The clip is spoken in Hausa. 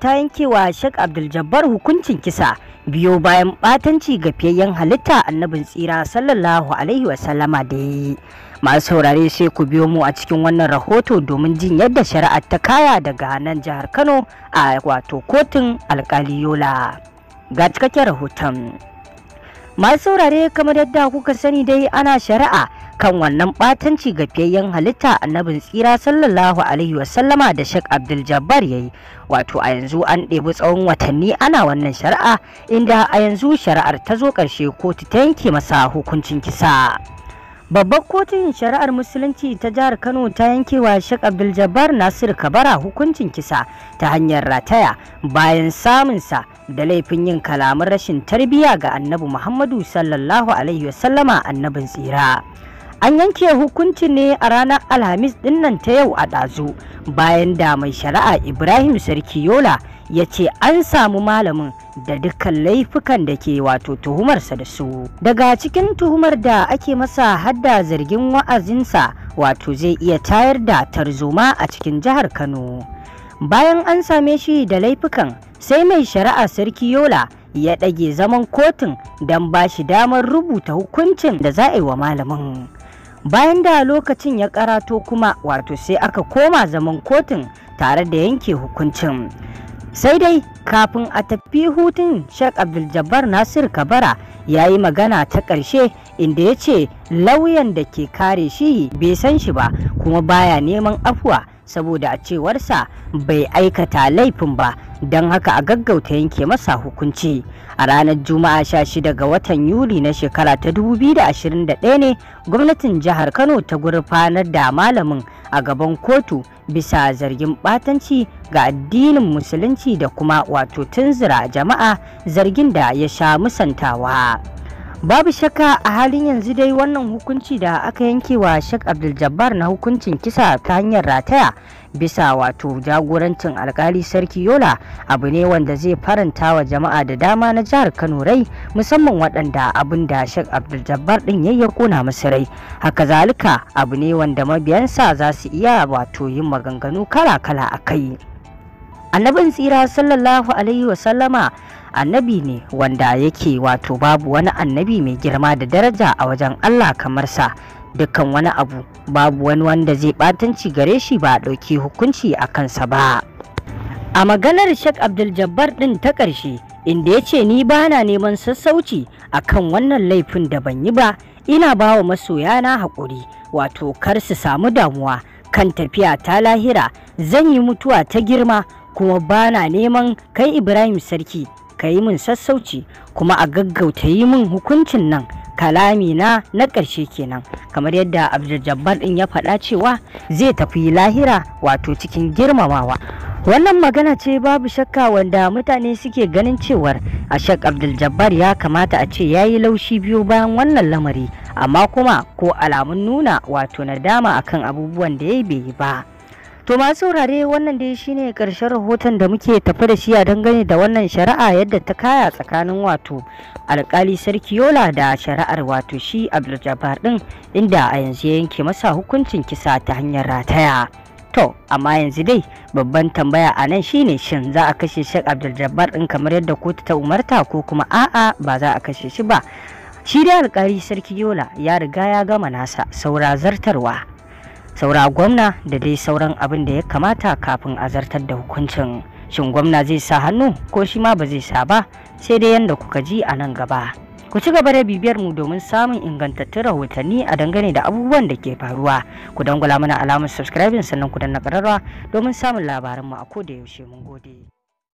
Ta yankewa Sheikh Abdul Jabbar hukuncin kisa biyo bayan batanci ga fiyayyen halitta Annabin tsira sallallahu alaihi wasallama da yi. Masu saurare, sai ku biyo mu a cikin wannan rahoto domin jin yadda shari'ar ta kaya daga nan jihar Kano a wato kotun alkali Yola. Ga cikakken rahoton. Masu saurare, kamar yadda kuka sani dai, ana shari'a kan wannan batanci ga fiyayyen halitta Annabin tsira sallallahu alaihi wasallama da Sheikh Abdul Jabbar yayi. Wato a yanzu an ɗebi tsawon watanni ana wannan shari'a, inda a yanzu shari'ar ta zo ƙarshe, kotu ta yanke masa hukuncin kisa. Babbar kotun shari'ar musulunci ta jihar Kano ta yankewa Sheikh Abdul Jabbar Nasir Kabara hukuncin kisa ta hanyar rataya bayan samunsa da laifin yin kalaman rashin tarbiyya ga Annabi Muhammadu sallallahu alaihi wasallama, Annabin tsira. An yanke hukuncin ne a ranar Alhamis dinnan ta yau a ɗazu, bayan da mai shari'a Ibrahim Sarki Yola ya ce an samu malamin da dukkan laifukan da ke wato tuhumarsa da su. Daga cikin tuhumar da ake masa hadda zargin wa'azinsa wato zai iya tayar da tarzoma a cikin jihar Kano. Bayan an same shi da laifukan, sai mai shari'a Sarki Yola ya ɗage zaman kotun don ba shi damar rubuta hukuncin da za a yi wa malamin. Bayan da lokacin ya karato kuma, wato sai aka koma zaman kotun tare da yanke hukuncin. Sai dai kafin a tafi hutun, Sheikh Abdul Jabbar Nasir Kabara ya yi magana ta ƙarshe, inda ya ce lauyan da ke kare shi bai san shi ba, kuma baya neman afuwa, saboda a cewarsa bai aikata laifin ba, don haka a gaggauta yanke masa hukunci. A ranar Juma'a 16 ga watan Yuli na shekara ta 2021 ne gwamnatin jihar Kano ta gurfanar da malamin a gaban kotu bisa zargin batanci ga addinin musulunci da kuma wato tunzura jama'a, zargin da ya sha musantawa. Babu shakka, a halin yanzu dai wannan hukunci da aka yanke wa Sheikh Abdul Jabbar na hukuncin kisa ta hanyar rataya bisa wato jagorancin alkali Sarki Yola abu ne wanda zai faranta wa jama'a da dama na jihar Kano rai, musamman waɗanda abin da Sheikh Abdul Jabbar din ya kona musu rai. Haka zalika abu ne wanda mabiyansa za su iya wato yin maganganu kala-kala a kai. Annabin tsira sallallahu alaihi wasallama annabi ne wanda yake wato babu wani annabi mai girma da daraja a wajen Allah kamar sa. Dukkan wani abu, babu wani wanda zai batanci gare shi ba a ɗauki hukunci a kansa ba. A maganar Sheikh Abdul Jabbar ɗin ta ƙarshe, inda ya ce, "Ni ba na neman sassauci akan wannan laifin da ban yi ba. Ina ba wa masoyana haƙuri, wato kar su samu damuwa kan tafiya ta lahira. Zan yi mutuwa ta girma, kuma ba na neman kai Ibrahim Sarki ka yi min sassauci, kuma a gaggauta yi min hukuncin nan. Kalami na na ƙarshe kenan." Kamar yadda Abdul Jabbar din ya faɗa cewa zai tafi lahira wato cikin girmamawa. Wannan magana ce babu shakka wanda mutane suke ganin cewar a Sheikh Abdul Jabbar ya kamata a ce ya yi laushi biyu bayan wannan lamari, amma kuma ko alamun nuna wato nadama akan abubuwan da ya bai yi ba. To masu saurare, wannan dai shine karshen rahoton da muke tafi da shi a dangane da wannan shari'a, yadda ta kaya tsakanin wato alkali Sarki Yola da shari'ar wato shi Abdul Jabbar din, inda a yanzu ya yanke masa hukuncin kisa ta hanyar rataya. To amma yanzu dai babban tambaya a nan shine, shin za a kashe Sheikh Abdul Jabbar din kamar yadda kotu ta umarta, ko kuma a'a, ba za a kashe shi ba? Shi dai alkali Sarki Yola ya riga ya gama nasa, saura zartarwa, saura gwamna da dai sauran abin da ya kamata kafin a zartar da hukuncin. Shin gwamna zai sa hannu ko shi ma ba zai sa ba? Sai dai yanda kuka ji a nan gaba. Ku ci gaba da bibiyar mu domin samun ingantattun rahotanni a dangane da abubuwan da ke faruwa. Ku dangwala mana alamar subscribing, sannan ku danna ƙararrawa domin samun labaran mu a koda yaushe. Mun gode.